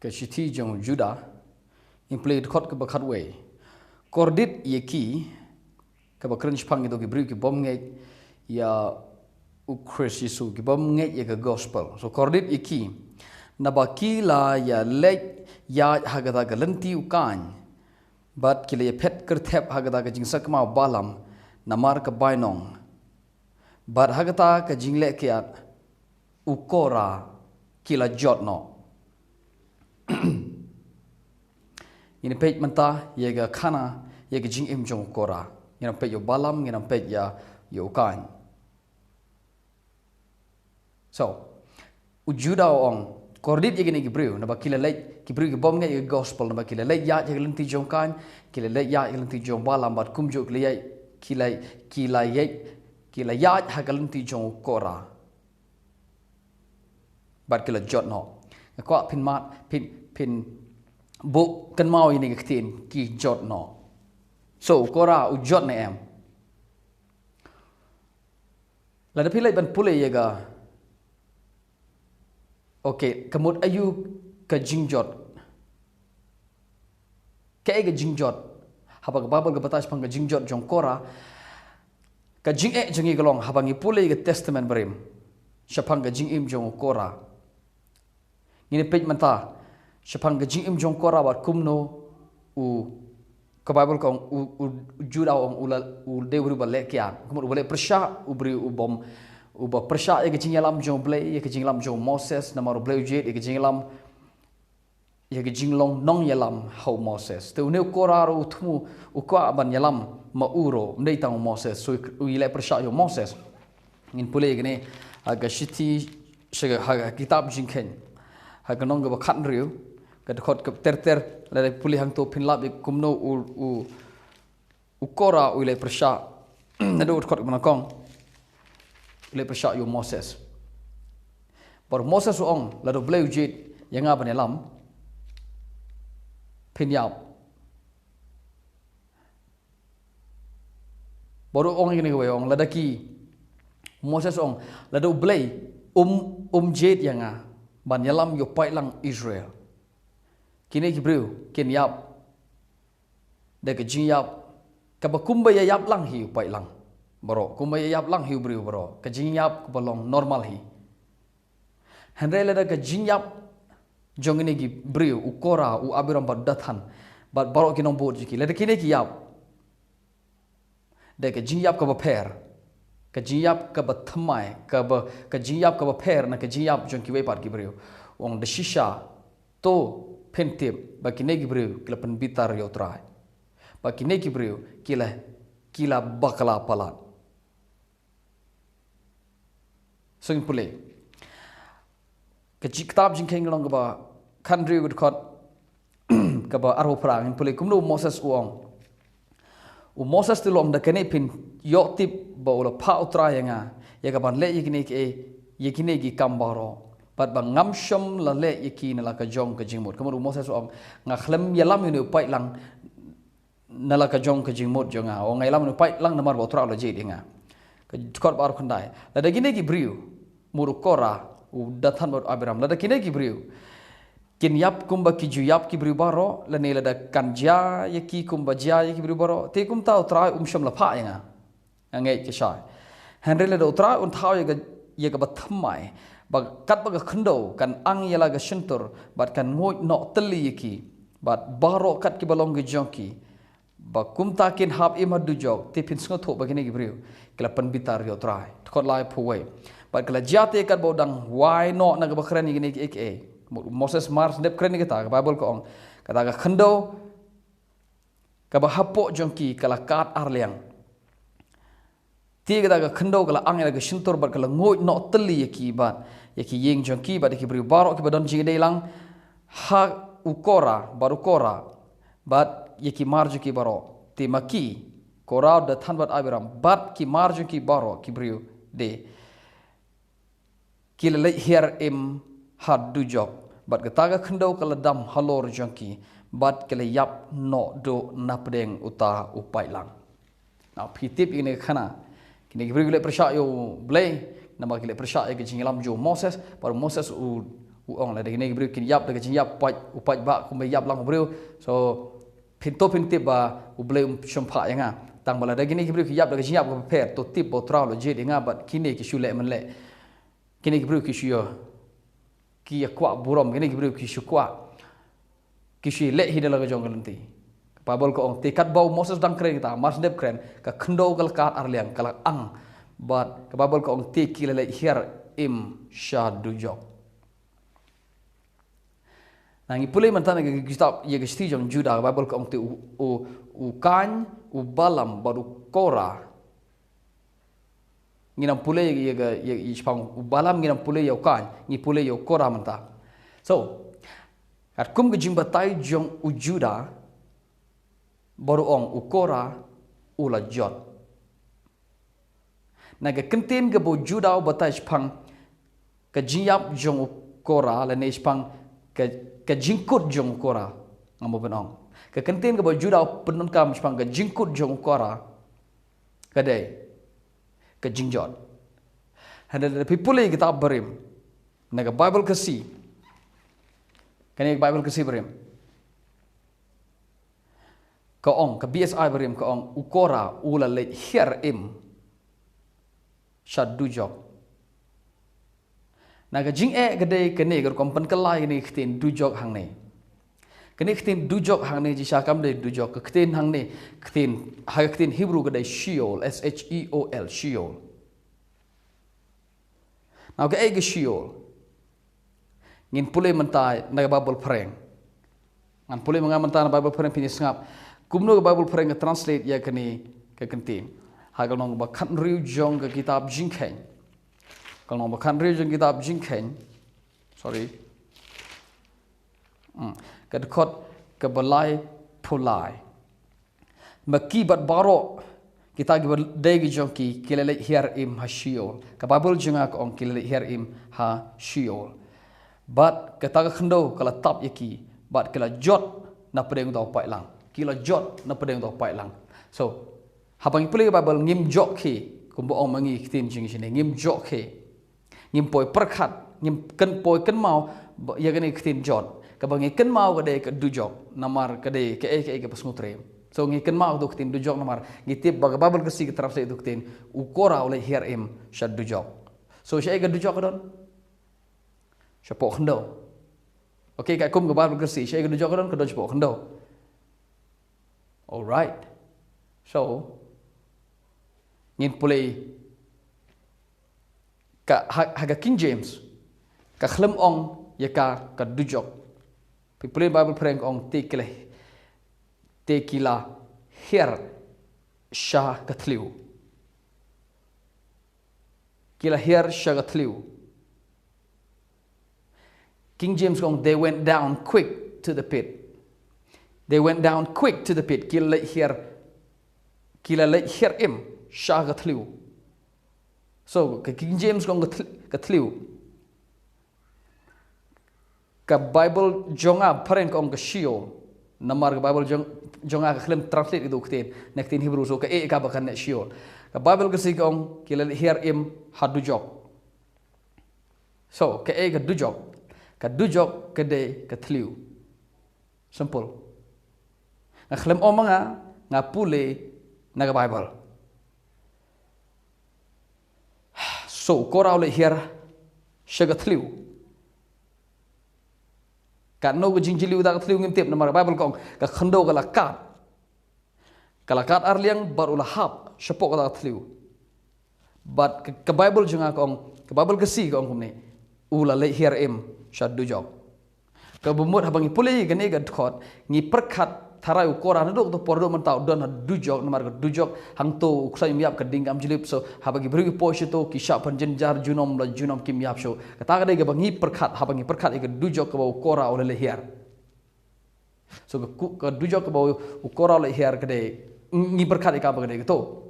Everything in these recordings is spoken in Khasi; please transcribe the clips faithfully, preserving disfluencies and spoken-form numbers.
Ka shithi jong u Judah, ngin pule dkhot kaba khatwei. Kordit ïa ki, kaba kren shaphang kito ki briew ki bym ngeit ïa u Khrist Jisu, ki bym ngeit ïa ka gospel. So kordit ïa ki, naba ki la ïa leit ïaid ha kata ka lynti u kaiñ, bad ki la ïa phet kyrthep ha kata ka jingsakma u Balaam, namar ka bainong. Bad ha kata ka jingleh kiad u Korah ki la jot noh. Ngin peit mynta ïa ka khana, ïa ka jingim jong u Korah. Ngin peit ïa u Balaam, ngin peit ïa, ïa u kaiñ. So, u Judah u ong, kordit ïa kine ki briew, naba ki la leit, ki briew ki bym ngeit ïa ka gospel, naba ki la leit ïaid ha ka lynti jong u kaiñ, ki la leit ïaid ha ka lynti jong u Balaam, bad kumjuh ki la ïaid, ki la, ki la ïaid, ki la ïaid ha ka lynti jong u Korah. Bad ki la jot noh. Nga kwah phin mad, phin, phin buh kynmaw ïa kine ki ktien ki jot noh. So, u Korah u jot ne em? Lada phi leit ban pule ïa ka. Okay, ka mut aïu ka jingjot? Kaei ka jingjot? Haba ka Baibl ka batai shaphang ka jingjot jong u Korah, ka jingeh jong ngi ka long, haba ngi pule ïa ka Testament Barim shaphang ka jingim jong u Korah, ngin peit mynta shaphang ka jingim jong u Korah bad kumno u, ka Baibl ka ong u, u, u Judah u ong u la, u dei u briew ba leh kiad. Ka mut u ba leh pyrshah, u briew u bym, u ba pyrshah ïa ka jingïalam jong u Blei, ïa ka jingïalam jong u Moses, namar u Blei u jied ïa ka jingïalam, ïa ka jinglong nongïalam ha u Moses. Te une u Korah ruh u thmu, u kwah ban ïalam ma u ruh, ym dei tang u Moses, so u ïaleh pyrshah ïa u Moses. Ngin pule ïa kane ha ka shithi, sha ka, ha ka kitab Jingkheiñ, ha ka lynnong kaba khathynriew, ka dkhot kaba ter ter, lada phi pule hangto phin lap ïa kumno u, u, u Korah u ïaleh pyrshah, naduh dkhot kaba nyngkong, u ïaleh pyrshah ïa u Moses. Bad u Moses u ong, lada u Blei u jied ïa nga ban ïalam, phin ïap. Bad u ong ïa kine kiwei, u ong lada ki, u Moses u ong, lada u Blei um, um jied ïa nga ban ïalam ïa u paidlang Israel, kine ki briew kin ïap da ka jingïap kaba kumba ïa ïap lang hi u paidlang baroh, kumba ïa ïap lang hi u briew baroh, ka jingïap kaba long normal hi. Hynrei lada ka jingïap jong kine ki briew, u Korah, u Abiram bad u Dathan, bad baroh ki nongbud jong ki, lada kine ki ïap da ka jingïap kaba pher, ka jingïap kaba thymmai, kaba, ka jingïap kaba pher na ka jingïap jong kiwei pat ki briew, u ong da shisha to phin tip ba kine ki briew ki la pynbitar ïa u Trai, ba kine ki briew ki la, ki la bakla palat. So ngin pule ka ji-, kitab Jingkheiñ ka lynnong kaba khathynriew, ka dkhot kaba arphew phra, ngin pule kumno u Moses u ong. U Moses te u ong, da kane phin ïoh tip ba u la phah u Trai ïa nga ïa ka ban leh ïa kine ki, ïa kine ki kam baroh, bad ba ngam shym la leh ïa ki na la ka jong ka jingmut. Ka mut u Moses u ong, nga khlem ïalam ïa une u paidlang na la ka jong ka jingmut jong nga. U ong nga ïalam ïa une u paidlang namar ba u Trai u la jied ïa nga. Ka dkhot ba arphew khyndai. Lada kine ki briew, mut u Korah, u Dathan bad u Abiram, lada kine ki briew kin ïap kumba ki ju ïap ki briew baroh, lane lada kan jia ïa ki kumba jia ïa ki briew baroh, te kumta u Trai um shym la phah ïa nga. Nga ngeit ka shai. Hynrei lada u Trai un thaw ïa ka, ïa kaba thymmai, ba katba ka khyndew kan ang ïa la ka shyntur, bad kan nguid noh tylli ïa ki bad baroh kat kiba long ki jong ki, ba kumta kin hap im ha dujok, te phin sngewthuh ba kine ki briew ki la pynbitar ïa u Trai. Dkhot laiphew wei. Bad ka la jia te katba u dang wai noh na kaba kren ïa kine kiei kiei. Mut u Moses mar sngewdep kren ïa kata, ka Baibl ka ong, kata ka khyndew kaba hapoh jong ki ka la kad ar liang. Te kata ka khyndew ka la ang ïa la ka shyntur bad ka la nguid noh tylli ïa ki bad ïa ki ïing jong ki bad ïa ki briew baroh kiba don jingïadei lang ha u Korah, bad u Korah bad ïa ki mar jong ki baroh. Te ma ki, Korah, Dathan bad Abiram bad ki mar jong ki baroh ki briew de, ki la leit hiar im ha dujok, bad kata ka khyndew ka la dam halor jong ki, bad ki la ïap noh duh napdeng uta u paidlang. Now, phi tip ïa kane ka khana, kine ki briew ki leh pyrshah ïa u Blei, namar ki leh pyrshah ïa ka jingïalam jong u Moses, bad u Moses u, U ong lada kine ki briew kin ïap da ka jingïap pait, u paidbah kumba ïap lang u briew. So phin to phin tip ba U Blei um shym phah ïa nga. Tang ba lada kine ki briew ki ïap da ka jingïap kaba pher, to tip ba U Trai u la jied ïa nga bad kine ki shu leh mynleh. Kine ki briew ki shu ïa, ki ïa kwah burom, kine ki briew ki shu kwah, ki shu leh hi da la ka jong ka lynti. Ka Baibl ka ong te katba u Moses dang kren kata, mar shu dep kren, ka khyndew ka la kad ar liang, ka la ang. Bad ka Baibl ka ong te ki la leit hiar im sha dujok. Na ngi pule mynta na ka kitab ïa ka shithi jong Judah, ka Baibl ka ong te u, u, u Kain, u Balaam bad u Korah. Ngi nang pule ïa ka, ïa, ïa shaphang u Balaam, ngi nang pule ïa u Kain, ngi pule ïa u Korah mynta. So katkum ka jingbatai jong u Judah, bad u ong u Korah u la jot. Na ka kyntien kaba u Judah u batai shaphang ka jingïap jong u Korah lane shaphang ka, ka jingkut jong u Korah, nga mut ban ong, ka kyntien kaba u Judah u pyndonkam shaphang ka jingkut jong u Korah ka dei ka jingjot. Hynrei lada phi pule ïa ka kitab barim na ka Baibl Khasi, kane ka Baibl Khasi barim, ka ong, ka B S I barim ka ong u Korah u la leit hiar im sha dujok. Na ka jingeh ka dei kane, ka rukom pynkylla ïa kane ka ktien dujok hangne. Kane ka ktien dujok hangne, jingshisha kam dei dujok, ka ktien hangne, ktien, ha ka ktien Hebrew ka dei Sheol, S H E O L, Sheol. Now kaei ka Sheol? Ngin pule mynta na ka Baibl phareng. Ngan pule ma nga mynta na Baibl phareng, phin ïa sngap kumno ka Baibl phareng ka translate ïa kane ka kyntien. Ha ka lynnong ba khathynriew jong ka kitab Jingkheiñ. Ka lynnong ba khathynriew jong ka kitab Jingkheiñ. Sorry. Hmm. Ka dkhot kaba laiphew lai. Ma ki bad baroh kita kiba dei ki jong ki, ki la leit hiar im ha Sheol. Ka Baibl jong nga ka ong ki la leit hiar im ha Sheol. Bad kata ka khyndew ka la tap ïa ki, bad ki la jot na pdeng uta u paitlang. Ki la jot na pdeng uta u paitlang. So haba ngi pule ka Baibl ngim jokkhie, kumba ong ma ngi ktien jong ngi shane, ngim jokkhie. Ngim poi pyrkhat, ngim kyn, poi kynmaw ba, ïa kane ka ktien jot. Kaba ngi kynmaw ka dei ka dujok, namar ka dei kaei kaei kaba sngewtriem. So ngi kynmaw ka ktien dujok namar ngi tip ba ka Baibl Khasi ka translate ka ktien u Korah u leit hiar im sha dujok. So shaei ka dujok ka don? Shapoh khyndew. Okay, katkum ka Baibl Khasi, shaei ka dujok ka don? Ka don shapoh khyndew. Alright. So ngin pule ka, ha, ha ka King James, ka khlem ong ïa ka ka dujok. Phi pule Baibl phareng ka ong te ki la, te ki la hiar sha ka thliew. Ki la hiar sha ka thliew. King James ka ong they went down quick to the pit. They went down quick to the pit. Ki la leit hiar, ki la leit hiar im sha ka thliew. So ka King James ka ong ka thl-, ka thliew. Ka Baibl jong nga phareng ka ong ka Sheol. Namar ka Baibl jong, jong nga ka khlem translate ïa ka ktien na ka ktien Hebrew, so kaei kaba kan leh Sheol. Ka Baibl Khasi ka ong ki la leit hiar im ha dujok. So kaei ka dujok? Ka dujok ka dei ka thliew. Simple. Nga khlem ong ma nga, nga pule na ka Baibl. So u Korah u leit hiar sha ka thliew. Katno ka jingjylliew da ka thliew ngim tip, namar ka Baibl ka ong ka khyndew ka la kad. Ka la kad ar liang bad u la hap shapoh kata ka thliew. Bad ka, ka Baibl jong nga ka ong, ka Baibl Khasi ka ong kumne, u la leit hiar im sha dujok. Kaba mut haba ngi pule ïa kane ka dkhot, ngi pyrkhat tharai u Korah naduh kato por haduh mynta u don ha dujok, namar ka dujok hangto u khlaiñ um ïap, ka ding kam jyllip. So haba ki briew ki poi shato ki shah pynjynjar junom la junom, kim ïap shuh. Kata ka dei kaba ngi pyrkhat haba ngi pyrkhat ïa ka dujok kaba u Korah u la leit hiar. So ka ku-, ka dujok kaba u Korah u leit hiar ka dei, ngi pyrkhat ïa ka ba ka dei kato.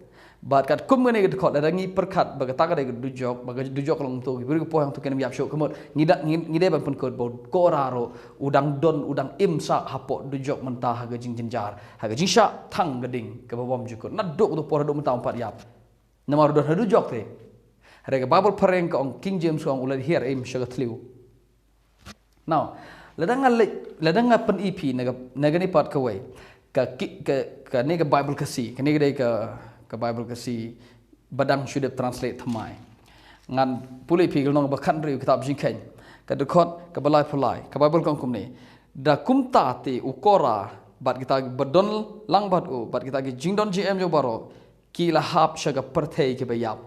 Bad katkum kane ka dkhot, lada ngi pyrkhat ba kata ka dei ka dujok, ba ka dujok ka long to, ki briew ki poi hangto kin ym ïap shuh, ka mut ngi da, ngi, ngi dei ban pynkut ba u Korah ruh u dang don, u dang im sah hapoh dujok mynta ha ka jingjynjar, ha ka jingshah thang ka ding kaba bym jukut. Naduh kato por haduh mynta um pat ïap. Namar u don ha dujok te. Hynrei ka Baibl phareng ka ong, King James ka ong u la hiar im sha ka thliew. Now, lada nga leh, lada nga pyni phi na ka, na kane pat kawei. Ka ki, ka, kane ka Bible Khasi, kane ka dei ka, ka Bible Khasi ba dang shu dep translate thymmai. Ngan pule phi ka lynnong ba khathynriew kitab Jingkheiñ, ka dkhot kaba laiphew lai, ka Bible ka ong kumne. Da kumta te u Kora bad kita ba don lang bad u, bad kita ki jingdon jingem jong baroh, ki la hap sha ka pyrthei kaba ïap.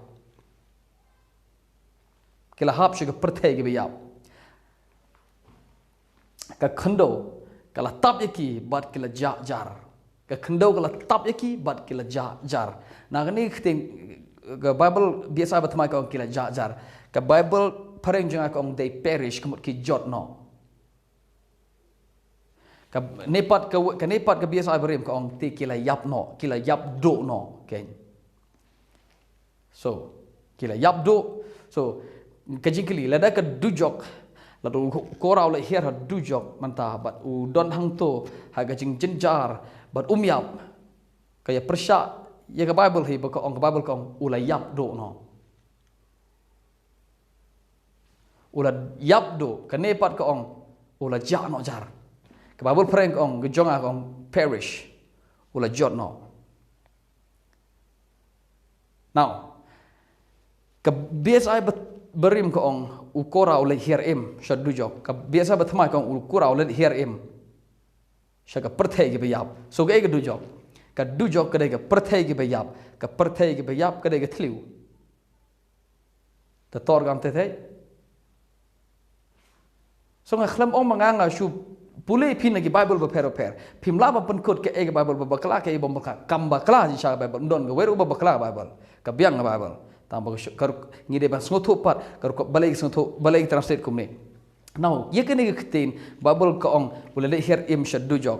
Ki la hap sha ka pyrthei kaba ïap. Ka khyndew ka la tap ïa ki bad ki la jah jar. Ka khyndew ka la tap ïa ki bad ki la jah jar. Na kane ka ktien, ka Bible B S I bathymmai ka ong ki la jah jar. Ka Bible phareng jong nga ka ong they perish, ka mut ki jot noh. Kane pat ka, kane pat ka B S I barim ka ong te ki la ïap noh, ki la ïap duh noh. Okay. So, ki la ïap duh. So, ka jingkylli, lada ka dujok, lada u Kora u la hiar ha dujok mynta, bad u don hangto ha ka jingjynjar, bad um ïap. Ka ïa pyrshah ïa ka Bible hi ba ka ong, ka Bible ka ong u la ïap duh noh. U la ïap duh, kane pat ka ong u la jah noh jar. Ka Bible phareng ka ong, ka jong nga ka ong perish. U la jot noh. Now, ka B S I ba, barim ka ong u Kora u la hiar im sha dujok. Ka B S I bathymmai ka ong u Kora u la hiar im sha ka pyrthei kaba ïap. So kaei ka dujok? Ka dujok ka dei ka pyrthei kaba ïap. Ka pyrthei kaba ïap ka dei ka thliew. Te tor kam te thei. So nga khlem ong ma nga nga shu pule phi na ki Bible bapher bapher. Phim lah ban pynkut kaei ka Bible ba bakla, kaei ba bakla. Kam bakla jingshisha ka Bible. Ym don kawei ruh ba bakla ka Bible. Ka biang ka Bible. Tang ba ka shu, ka ruh, ngi dei ban sngewthuh pat, ka ruh balei ka sngewthuh, balei ka translate kumne. Now, ïa kane ka ktien Bible ka ong u la leit hiar im sha dujok.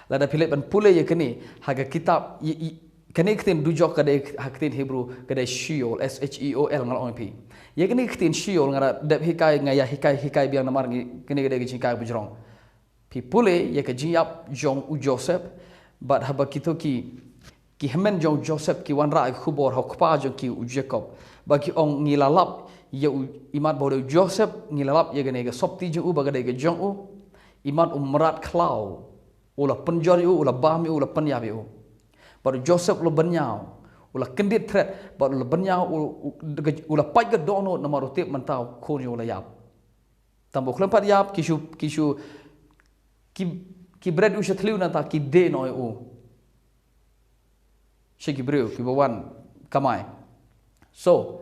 Lada phi leit ban pule ïa kane ha ka kitab, ïa, ïa, kane ka ktien dujok ka dei ha ka ktien Hebrew ka dei Sheol, S H E O L, nga la ong ïa phi. Ïa kane ka ktien Sheol nga la dep hikai, nga ïa hikai, hikai biang namar ngi, kane ka dei ka jinghikai ba jrong. Phi pule ïa ka jingïap jong u Joseph, bad haba kito ki, ki hynmen jong u Joseph ki wanrah ïa ka khubor ha u kpa jong ki u Jacob. Ba ki ong ngi la lap ïa u, imat ba u dei u Joseph, ngi la lap ïa kane ka sopti jong u ba ka dei ka jong u. Imat u mrad khlaw u la pynjot ïa u, u la bam ïa u, u la pynïap ïa u. Bad u Joseph u la bynñiaw, u la kyndit thret, bad u la bynñiaw, u, u, u la pait ka dohnud namar u tip mynta u khun jong u la ïap. Tang ba u khlem pat ïap, ki shu, ki shu, ki, ki bret u sha thliew nangta ki die noh ïa u sha ki briew kiba wan kamai. So,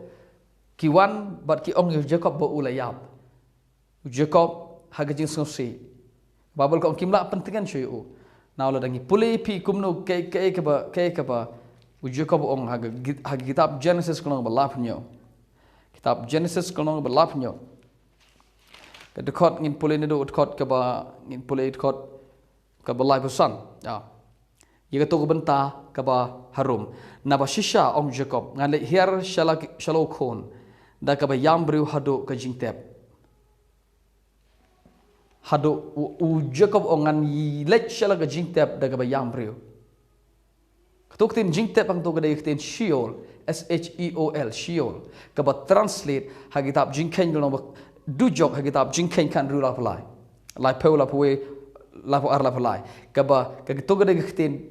ki wan bad ki ong ïa u Jacob ba u la ïap. U Jacob ha ka jingsngewsih. Bible ka ong kim lah pyntngen shuh ïa u. Now lada ngi pule phi kumno kaei, kaei kaba, kaei kaba u Jacob u ong ha ka git-, ha ka kitab Genesis ka lynnong ba laiphew hynñiew. Kitab Genesis ka lynnong ba laiphew hynñiew. Ka dkhot ngin pule naduh dkhot kaba, ngin pule dkhot kaba laiphew san. Ïa. Ïa kato ka bynta kaba harum. Naba shisha ong Jacob, ngan leit hiar sha la, sha la u khun da kaba ïam briew haduh ka jingtep. Haduh u, u Jacob ong ngan leit sha la ka jingtep da kaba ïam briew. Kato ka ktien jingtep hangto ka dei ka ktien Sheol, S H E O L, Sheol. Kaba translate ha kitab Jingkheiñ ka lynnong ba dujok ha kitab Jingkheiñ khathynriew laiphew lai. Laiphew, laiphew wei, laiphew ar, laiphew lai. Kaba, kato ka dei ka ktien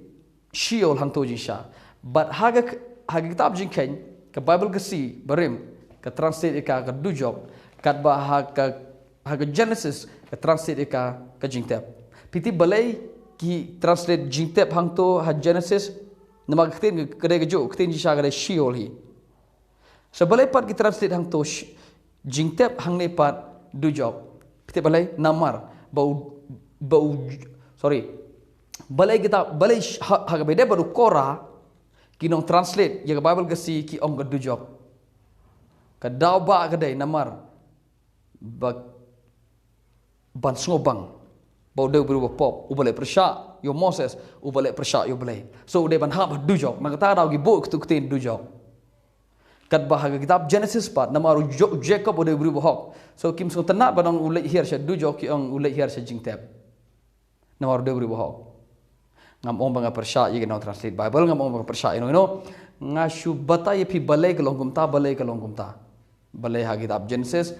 Sheol hangto jingshisha. Bad ha ka, ha ka kitab Jingkheiñ, ka Bible Khasi barim, ka translate ïa ka, ka dujok, katba ha ka, ha ka Genesis, ka translate ïa ka, ka jingtep. Phi tip balei ki translate jingtep hangto ha Genesis, namar ka ktien ka dei kajuh, ka ktien jingshisha ka dei Sheol hi. So balei pat ki translate hangto sh-, jingtep, hangne pat dujok. Phi tip balei? Namar ba u, ba u, sorry. Balei kita, balei sh-, ha, ha kaba ïadei bad u Kora, ki nong translate ïa ka Bible Khasi ki ong ka dujok. Ka daw ba ka dei namar ba ban sngewbang ba u dei u briew ba pop, uba leh pyrshah ïa u Moses, uba leh pyrshah ïa u Blei. So u dei ban hap ha dujok, na kata ka daw ki buh kato ka ktien dujok. Katba ha ka kitab Genesis pat, namar u Jo-, Jacob u dei u briew ba hok. So kim sngewtynnat ban ong u leit hiar sha dujok, ki ong u leit hiar sha jingtep. Namar u dei u briew ba hok. Ngam ong ba nga pyrshah ïa ki nong translate Bible, ngam ong ba nga pyrshah ïa no ïa no. Nga shu batai ïa phi balei ka long kumta, balei ka long kumta. Balei ha kitab Genesis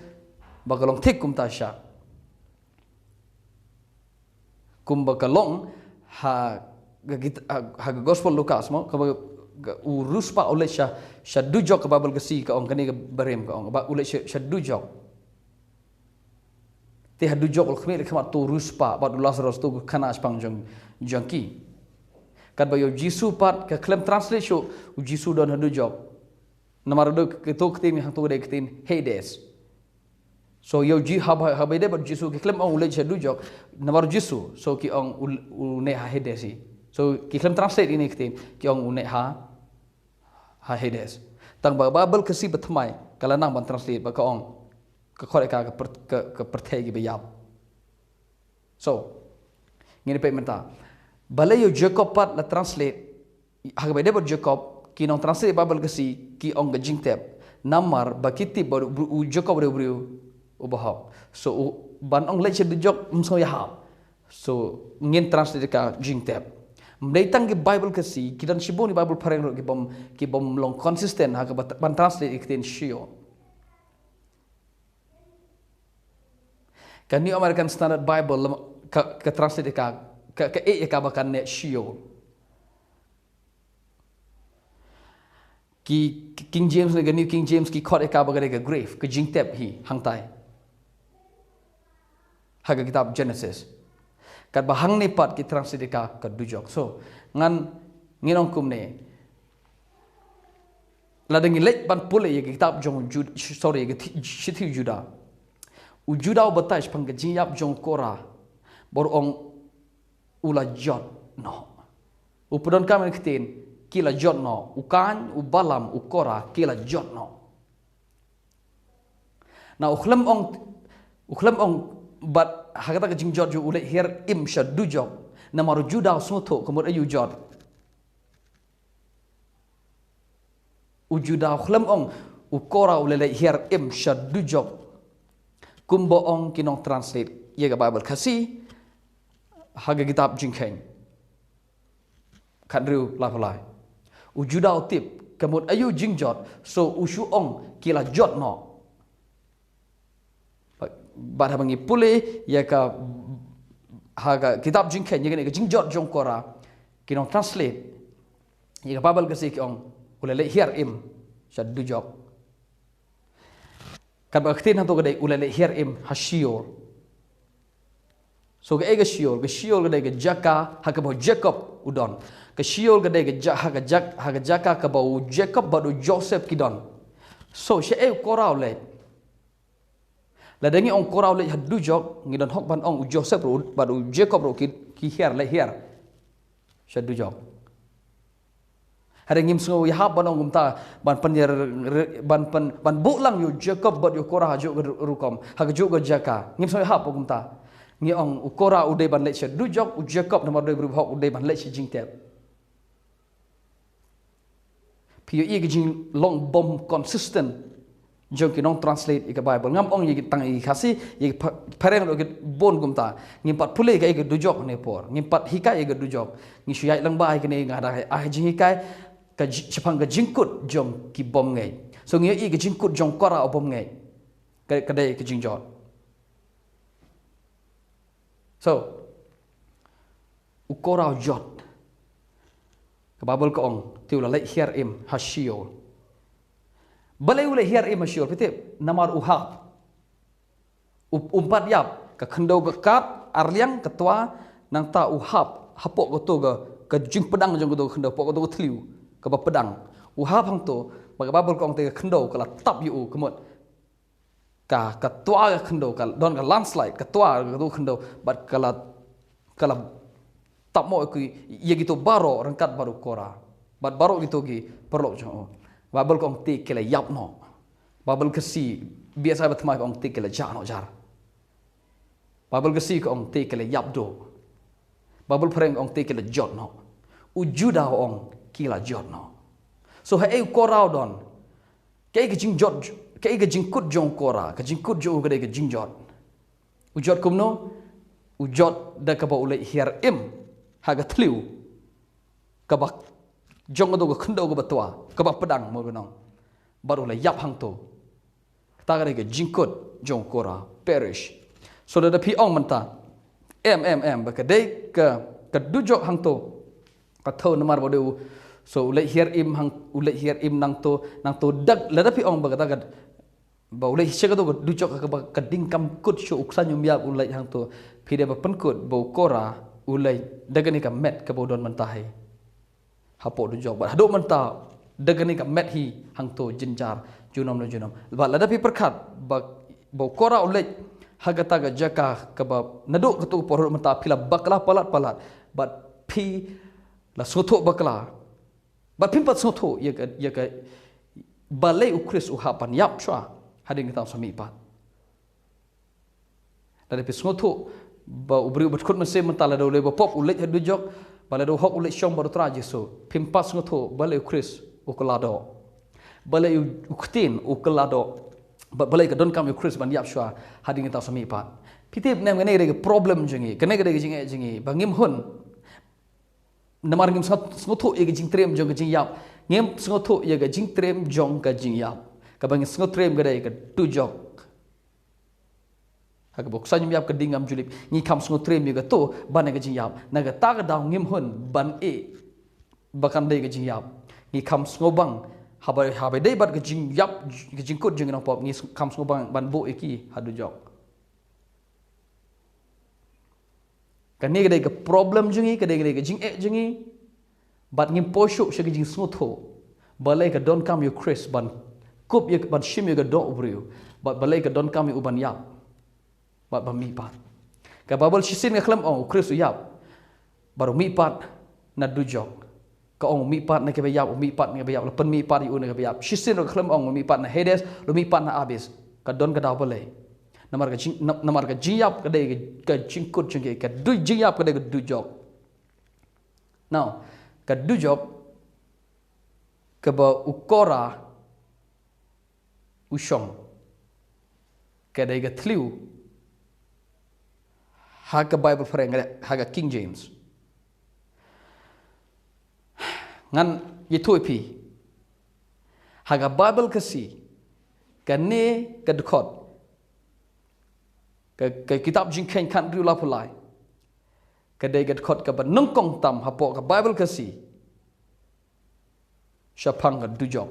ba ka long thik kumta shisha. Kumba ka long ha ka git- ha ha ka gospel Lukas mo, kaba ka u riewspah u leit sha sha dujok, ka Bible ka sngew ka ong, kane ka barim ka ong ba u leit sha sha dujok. Te ha dujok u la khmih leh khmat uto u riewspah bad u Lazarus uto ki khynnah shaphang jong jong ki. Katba ïa u Jisu pat ka khlem translate shuh u Jisu don ha dujok. Namar u dei ka to ktien hangto ka dei ka ktien Hades. So ïa u Ji- haba haba ïadei bad u Jisu ki khlem ong u leit sha dujok namar u Jisu, so ki ong u u neh ha Hades hi. So ki khlem translate ïa kane ka ktien, ki ong u neh ha ha Hades. Tang ba Bible ka sngew ba thymmai ka la nang ban translate ba ka ong ka khot ïa ka ka pyrthei ki ba ïap. So ngin peit mynta, balei ïa u Jacob pat la translate, ha kaba ïadei bad u Jacob ki nongtranslate Bible ka sngew ki ong ka jingtep, namar ba ki tip ba u Jacob u dei u briew uba hok. So u ban ong leit sha dujok ym sngew ïahap. So ngin translate ka jingtep. Ym dei tang ki Bible ka sngew, ki don shibun ki Bible phareng ruh ki bym ki bym long consistent ha kaba ban translate ïa ka ktien Sheol. Ka New American Standard Bible ka ka translate ïa ka ka ka ïa ka ba kan neh Sheol. Ki King James ne ka New King James ki khot ïa ka ba ka dei ka grave, ka jingtep hi hangtai ha ka kitab Genesis. Katba hangne pat ki translate ïa ka ka dujok. So ngan ngin ong kumne, lada ngi leit ban pule ïa ka kitab jong Jud- sorry, ïa ka shithi Juda, u Juda u batai shaphang ka jingïap jong u Korah bad u ong u la jot noh. U pdon kam ïa ka ktien ki la jot noh, u Kain, u Balaam, u Korah ki la jot noh. Na u khlem ong u khlem ong bad ha kata ka jingjot jong u leit hiar im sha dujok. Namar u Juda u sngewthuh ka mut aïu jot. U Juda u khlem ong u Korah u leit hiar im sha dujok. Kumba ong ki nongtranslate ïa ka Bible Khasi ha ka kitab Jingkheiñ khathynriew laiphew lai. U Juda u tip ka mut aïu jingjot, so u shu ong ki la jot noh. Bad haba ngi pule ïa ka ha ka kitab Jingkheiñ ïa kane ka jingjot jong u Korah, ki nongtranslate ïa ka Bible Khasi ki ong u la leit hiar im sha dujok. Katba ka ktien hangto ka dei u la leit hiar im ha Sheol. So kaei ka Sheol? Ka Sheol ka dei ka jaka ha kaba u Jacob u don. Ka Sheol ka dei ka ja- ha ka jak- ha ka jaka kaba u Jacob bad u Joseph ki don. So shaei u Korah u leit? Lada ngi ong u Korah u leit ha dujok, ngi don hok ban ong u Joseph ruh bad u Jacob ruh ki ki hiar leit hiar sha dujok. Hynrei ngim sngew ïahap ban ong kumta, ban pynïar- ban pyn- ban buh lang ïa u Jacob bad ïa u Korah ha juh ka rukom, ha ka juh ka jaka. Ngim sngew ïahap kumta. Ngi ong u Korah u dei ban leit sha dujok, u Jacob namar u dei u briew hok u dei ban leit sha jingtep. Phi ïohi ka jinglong bym consistent jong ki nongtranslate ïa ka Bible. Ngam ong ïa ki tang ïa ki Khasi, ïa ki pha- phareng ruh ki bun kumta. Ngim pat pule kaei ka dujok ne por. Ngim pat hikai ïa ka dujok. Ngi shu ïaid lang bha ïa kane, nga da ai jinghikai ka ji- shaphang ka jingkut jong ki bym ngeit. So ngi ïohi ka jingkut jong u Korah u bym ngeit. Ka ka dei ka jingjot. So u Korah u jot. Ka Bible ka ong te u la leit hiar im ha Sheol. Balei u leit hiar im ha Sheol? Phi tip, namar u hap. U- um pat ïap, ka khyndew ka kat arliang ka twa, nangta u hap hapoh kato ka ka jingpdang jong kato ka khyndew, hapoh kato ka thliew kaba pdang. U hap hangto, ba ka Bible ka ong te ka khyndew ka la tap ïa u, ka mut ka ka twa ka khyndew, ka don ka landslide, ka twa ka khyndew bad ka la ka la tap mo ïa kito baroh ryngkat bad u Korah bad baroh kito ki paralok jong u. Bible ka ong te ki la ïap noh. Bible Khasi, B S I ba thymmai ka ong te ki la jah noh jar. Bible Khasi ka ong te ki la ïap duh. Bible phareng ka ong te ki la jot noh. U Juda u ong ki la jot noh. So haei u Korah u don? Kaei ka jingjot, kaei ka jingkut jong u Korah? Ka jingkut jong u ka dei ka jingjot. U jot kumno? U jot da kaba u leit hiar im ha ka thliew kaba jong kato ka khyndew kaba twa, kaba pdang mo ka nong. Bad u la ïap hangto. Kata ka dei ka jingkut jong u Korah, perish. So lada phi ong mynta, Em, em, em, ba ka dei ka, ka dujok hangto. Ka tho namar ba dei u, so u leit hiar im hang, u leit hiar im nangto, nangto dak, lada phi ong ba kata ka, ba u leit sha kato ka dujok ka ba ka ding kam kut shuh u ksa ñium yap u leit hangto. Phi dei ba pynkut ba u Kora u leit da kane ka met kaba u don mynta hi. Hapoh dujok. Bad haduh mynta da kane ka met hi hangto jynjar junom na junom. Bad lada phi pyrkhat ba, ba u Kora u leit ha kata ka jaka kaba naduh kato ka por haduh mynta phi la bakla palat palat. Bad phi la sngewthuh bakla. Bad phim pat sngewthuh ïa ka, ïa ka balei u Khrist u hap ban ïap shuwa hadien kata u sa mihpat. Lada phi sngewthuh ba u briew ba dkut mynsiem mynta lada u leh ba pop u leit ha dujok, ba lada u hok u leit shong bad u Trai Jisu. Phim pat sngewthuh balei u Khrist u kylla doh. Balei u, u ktien u kylla doh. Ba, balei ka donkam ïa u Khrist ban ïap shuwa hadien kata u sa mihpat. Phi tip ne em, kane ka dei ka problem jong ngi, kane ka dei ka jingeh jong ngi ba ngim hun. Namar ngim sngew-, sngewthuh ïa ka jingtriem jong ka jingïap. Ngim sngewthuh ïa ka jingtriem jong ka jingïap. Kaba ngi sngewtriem ka dei ka dujok. Ha kaba u ksa ñium yap ka ding kam ju lip. Ngi kham sngewtriem ïa kato ban ïa ka jingïap. Na kata ka daw ngim hun ban ïeh ba kan dei ka jingïap. Ngi kham sngewbang haba, haba dei bad ka jingïap, ka jingkut jong ngi nongpop, ngi kham sngewbang ban buh ïa ki ha dujok. Kane ka dei ka problem jong ngi, ka dei, ka dei ka jingeh jong ngi. Bad ngim poi shuh sha ka jingsngewthuh balei ka donkam ïa u Khrist ban kup ïa, ban shim ïa ka doh u briew. Bad balei ka donkam ïa u ban ïap. Bad ban mihpat. Ka Baibl shisien ka khlem ong u Khrist u ïap. Bad u mihpat na dujok. Ka ong u mihpat na kiba ïap, u mihpat na kiba ïap, la pynmihpat ïa u na kiba ïap. Shisien ruh ka khlem ong u mihpat na Hades, u mihpat na Abis. Ka don ka daw balei. Namar ka jing, na-, namar ka jingïap ka dei ka, ka jingkut jong ki, ka du-, jingïap ka dei ka dujok. Now, ka dujok kaba u Kora u shong. Ka dei ka thliew. Ha ka Baibl phareng, ha ka King James. Ngan ïathuh ïa phi. Ha ka Baibl Khasi, kane ka dkhot. Ka, ka kitab Jingkheiñ khathynriew laiphew lai. Ka dei ka dkhot kaba nyngkong tam hapoh ka Baibl Khasi. Shaphang ka dujok.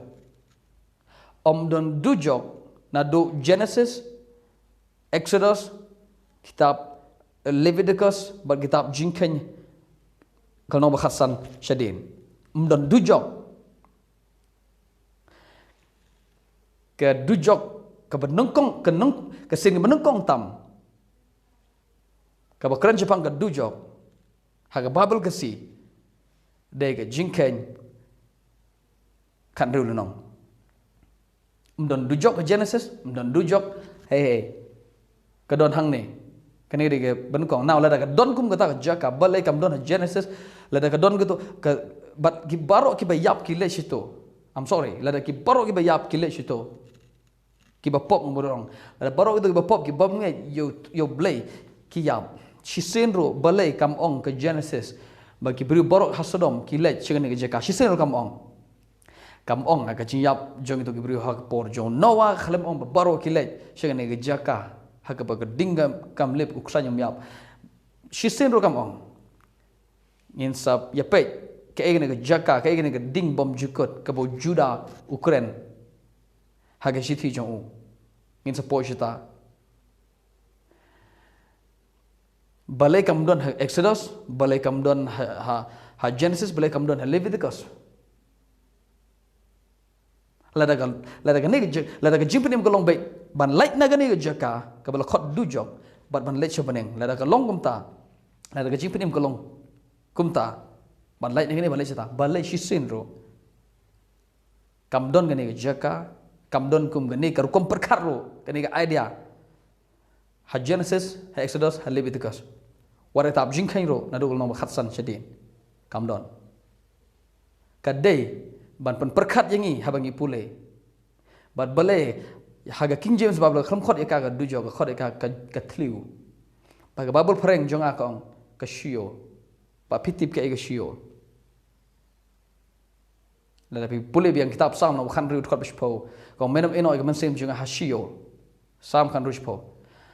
Ym don dujok naduh Genesis, Exodus, kitab Leviticus, bad kitab Jingkheiñ ka lynnong ba khatsan shadien. Ym don dujok. Ka dujok kaba nyngkong, ka nyng-, ka sien kaba nyngkong tam. Kaba kren shaphang ka dujok. Ha ka Baibl Khasi. Dei ka Jingkheiñ khathynriew lynnong. Ym don dujok ha Genesis, ym don dujok. Hei, hei. Ka don hangne. Kane dei kaba nyngkong. Now, lada ka don kum kata ka jaka, balei kam don ha Genesis, lada ka don kato, ka, bad ki baroh kiba ïap ki leit shato. I'm sorry, lada ki baroh kiba ïap ki leit shato. Kiba pop, nga mut ong. Lada baroh kito kiba pop, ki bym ngeit ïa u, ïa u Blei, ki ïap. Shisien ruh balei kam ong ka Genesis ba ki briew baroh ha Sodom ki leit sha kane ka jaka. Shisien ruh kam ong. Kam ong ha ka jingïap jong kito ki briew ha ka por jong u Noah, khlem ong ba baroh ki leit sha kane ka jaka ha kaba ka ding kam, kam lip, u ksa ñium yap. Shisien ruh kam ong. Ngin sa ïa peit kaei kane ka jaka, kaei kane ka ding bymjukut kaba u Judah u kren ha ka shithi jong u. Ngin sa poi shata. Balei kam don ha Exodus, balei kam don ha, ha, ha Genesis, balei kam don ha Leviticus. Lada ka, lada kane ka jing, lada ka jingpynim ka long beit ban leit na kane ka jaka kaba la khot dujok, bad ban leit sha bneng. Lada ka long kumta, lada ka jingpynim ka long kumta, ban leit na kane, ban leit shata, balei shisien ruh kam don kane ka jaka, kam don kum kane ka rukom pyrkhat ruh, kane ka idea. Ha Genesis, ha Exodus, ha Leviticus. Wat ha kitab Jingkheiñ ruh, naduh ka lynnong ba khatsan shadien. Kam don. Ka dei ban pynpyrkhat ïa ngi haba ngi pule. Bad balei, ha ka King James Bible, khlem khot ïa ka ka dujok, ka khot ïa ka ka, ka thliew. Bad ka Baibl phareng jong nga ka ong ka Sheol. Bad phi tip kaei ka Sheol. Lada phi pule biang kitab Salm lynnong khathynriew dkhot ba shiphew. Ka ong, men ym ïehnoh ïa ka mynsiem jong nga ha Sheol. Salm khathynriew shiphew.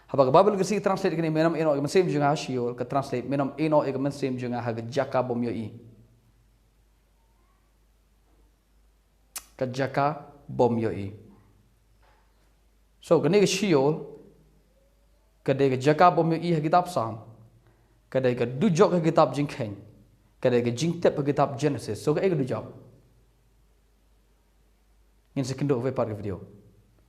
Haba ka Baibl ka Khasi ka translate kane, "Men ym ïehnoh ïa ka mynsiem jong nga ha Sheol," ka translate, "Men ym ïehnoh ïa ka mynsiem jong nga ha ka jaka bym ïohi." Ka jaka bym ïohi. So, kane ka Sheol ka dei ka jaka bym ïohi ha kitab Salm. Ka dei ka dujok ha kitab Jingkheiñ. Ka dei ka jingtep ha kitab Genesis. So, kaei ka dujok? Ngin sa kynduh ha kawei pat ka video.